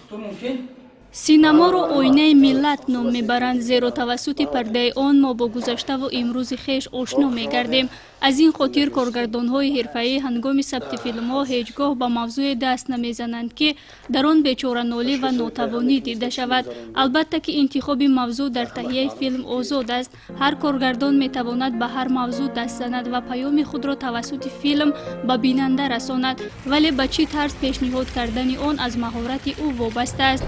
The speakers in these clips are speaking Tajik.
Ту мумкин? Синаморо оинаи миллат ном мебаранд, зеро тавассути пардаи он мо бо гузаштаву имрӯзи хеш ошно мегардем. Аз ин хотир коргардонҳои ҳирфаӣ ҳангоми сабти филмҳо ҳеҷ гоҳ ба мавзӯе даст намезананд, ки дар он бечоранолӣ ва нотавонӣ дида шавад. Албатта ки интихоби мавзӯъ дар таҳияи филм озод аст. Ҳар коргардон метавонад ба ҳар мавзӯъ даст занад ва паёми худро тавассути филм ба бинанда расонад, вале ба чӣ тарз пешниҳод кардани он аз маҳорати ӯ вобаста аст.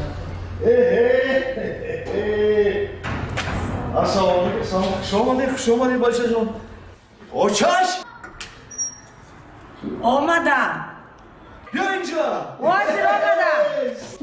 Ассалому алейкум. Хуш омадед, хуш омадед, бачаҷон. Очаш! Омадам. Биё инҷа. Ҳозир омадам.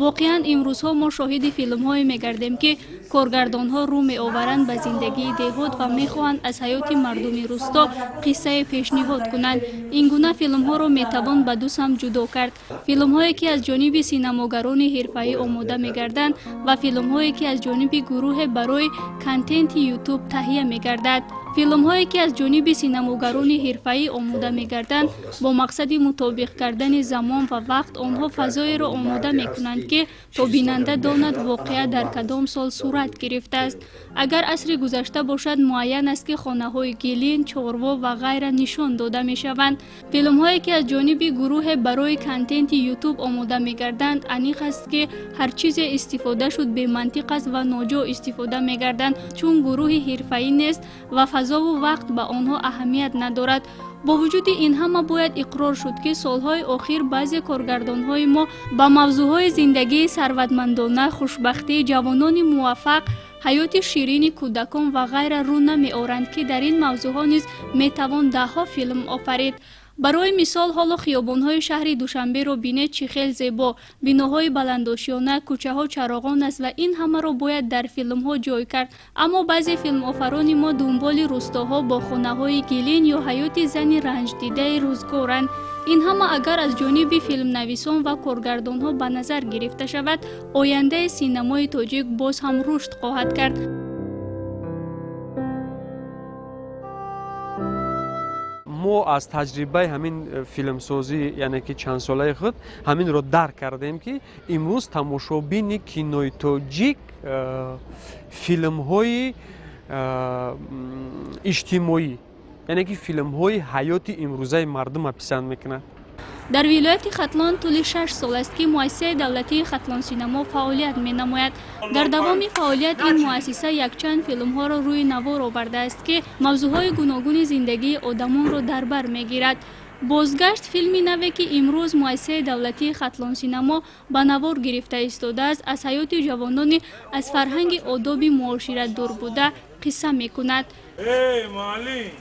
Воқеан, имрӯзҳо мо шоҳиди филмҳое мегардем, ки коргардонҳо рӯ меоваранд ба зиндагии деҳот ва мехоҳанд аз ҳаёти мардуми рӯсто қиссае пешниҳод кунанд. Ин гуна филмҳоро метавон ба ду самт ҷудо кард: филмҳое, ки аз ҷониби синамогарони ҳирфаӣ омода мегарданд, ва филмҳое, ки аз ҷониби гурӯҳе барои контенти Ютуб таҳия мегардад. Филмҳое, ки аз ҷониби синамогарони ҳирфаӣ омода мегарданд, бо мақсади мутобиқ кардани замон ва вақт онҳо фазоеро омода мекунанд, ки то бинанда донад, воқеа дар кадом сол сурат гирифтааст. Агар асри гузашта бошад, муайян аст, ки хонаҳои гилин, чорво ва ғайра нишон дода мешаванд. Филмҳое, ки аз ҷониби гурӯҳе барои контенти Ютуб омода мегарданд, аниқ аст, ки ҳар чизе истифода шуд, бемантиқ аст ва ноҷо истифода мегарданд, чун гурӯҳи ҳирфаӣ нест ва фазову вақт ба онҳо аҳамият надорад. Бо вуҷуди ин ҳама бояд иқрор шуд, ки солҳои охир баъзе коргардонҳои мо ба мавзӯъҳои зиндагии сарватмандона, хушбахтӣ, ҷавонони муваффақ, ҳаёти ширини кӯдакон ва ғайра рӯ намеоранд, ки дар ин мавзӯъҳо низ метавон даҳҳо филм офарид. Барои мисол, ҳоло хиёбонҳои шаҳри Душанберо бинед, чӣ хел зебо: биноҳои баландошёна, кӯчаҳо чароғон аст ва ин ҳамаро бояд дар филмҳо ҷой кард. Аммо баъзе филмофарони мо дунболи рӯстоҳо бо хонаҳои гилин ё ҳаёти зани ранҷдидаи рӯзгоранд. Ин ҳама агар аз ҷониби филмнависон ва коргардонҳо ба назар гирифта шавад, ояндаи синамои тоҷик боз ҳам рушд хоҳад кард. Мо аз таҷрибаи ҳамин филмсозӣ, яъне ки чандсолаи худ, ҳаминро дарк кардем, ки имрӯз тамошобини кинои тоҷик филмҳои иҷтимоӣ, яъне ки филмҳои ҳаёти имрӯзаи мардума писанд мекунад. Дар вилояти Хатлон тӯли 6 сол аст, ки муассисаи давлатии Хатлонсинамо фаъолият менамояд. Дар давоми фаъолият ин муассиса якчанд филмҳоро рӯи навор овардааст, ки мавзӯъҳои гуногуни зиндагии одамонро дар бар мегирад. Бозгашт — филми наве, ки имрӯз муассисаи давлатии Хатлонсинамо ба навор гирифта истодааст, аз ҳаёти ҷавонони аз фарҳанги одоби муошират дур буда қисса мекунад. Эй, муаллим,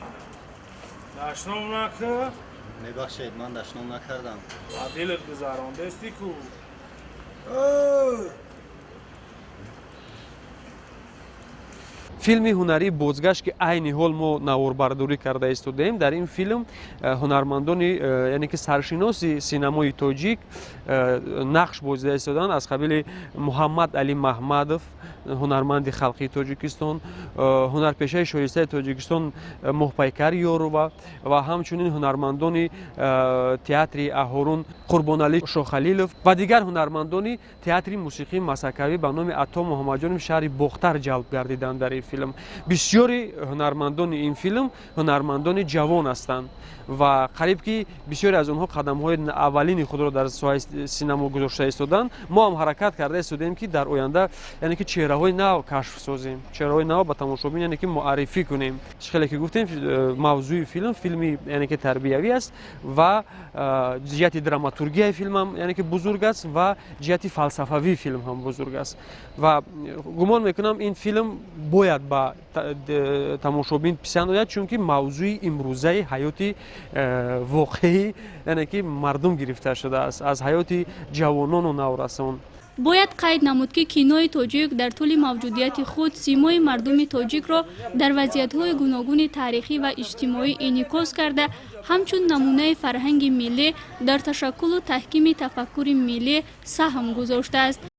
дашном накар. Мебахшед, ман дашном накардам. Ба дилат гузарондести ку. Филми ҳунарии Бозгашт, ки айни ҳол мо наворбардорӣ карда истодаем, дар ин филм ҳунармандони яъне ки саршиноси синамои тоҷик нақш бозида истодаанд, аз қабили Муҳаммад Али Маҳмадов, ҳунарманди халқии Тоҷикистон, ҳунарпешаи шоистаи Тоҷикистон Моҳпайкар Ёрова ва ҳамчунин ҳунармандони театри Аҳорун Қурбоналӣ Шохалилов ва дигар ҳунармандони театри мусиқии масакавӣ ба номи Ато Муҳаммадҷонов шаҳри Бохтар ҷалб гардиданд дар ин филм. Бисёри ҳунармандони ин филм ҳунармандони ҷавон ҳастанд ва қариб ки бисёре аз онҳо қадамҳои аввалини худро дар соҳаи синамо гузошта истоданд. Мо ҳам ҳаракат карда истодаем, ки дар оянда, яъне ки чеҳраҳои нав кашф созем, чеҳраҳои нав ба тамошобин, яъне ки муаррифӣ кунем. Чӣ хеле ки гуфтем, мавзӯи филм филми, яъне ки тарбиявӣ аст ва ҷиҳати драматургияи филмам, яъне ки бузург аст ва ҷиҳати фалсафавии филм ҳам бузург аст ва гумон мекунам, ин филм бояд ба тамошобин писанд ояд, чунки мавзӯи имрӯзаи ҳаёти воқеӣ, яъне ки мардум гирифта шудааст, аз ҳаёти ҷавонону наврасон. Бояд қайд намуд, ки кинои тоҷик дар тӯли мавҷудияти худ симои мардуми тоҷикро дар вазъиятҳои гуногуни таърихӣ ва иҷтимоӣ инъикос карда, ҳамчун намунаи фарҳанги миллӣ дар ташаккулу таҳкими тафаккури миллӣ саҳм гузоштааст.